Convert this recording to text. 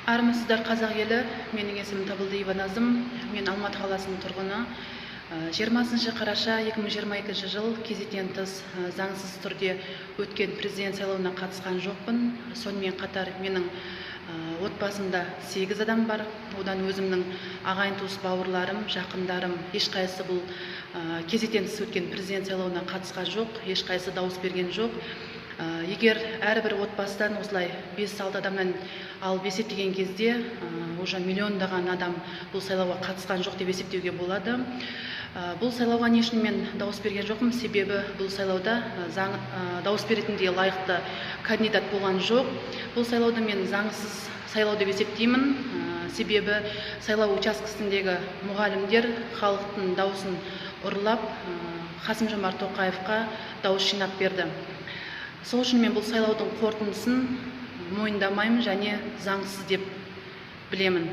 Армысыздар, қазақ елі! Менің есімім Табылдиева Назым, мен Алматы қаласының тұрғыны. 20 қараша 2022 жыл кезектен тыс, заңсыз түрде өткен президент сайлауына қатысқан жоқпын. Сонымен қатар менің отбасымда 8 адам бар. Одан өзімнің ағайын туыс, бауырларым, жақындарым ешқайсысы бұл кезектен тыс өткен президент сайлауына қатысқан жоқ, ешқайсысы дауыс берген жоқ. Егер әрбір отбасыдан осылай 5-6 адамнан алып есептеген кезде, уже миллиондаған адам бұл сайлауға қатысқан жоқ деп есептеуге болады. Бұл сайлауға не үшін мен дауыс берген жоқпын? Себебі бұл сайлауда заң дауыс беретіндей лайықты кандидат болған жоқ. Бұл сайлауды мен заңсыз сайлау деп есептеймін. Себебі сайлау учаскесіндегі мұғалімдер халықтың дауысын ұрлап, Қасым Жомарт Тоқаевқа дауыс жинап берді. Сол үшін мен бұл сайлаудың қорытындысын мойындамаймын және заңсыз деп білемін.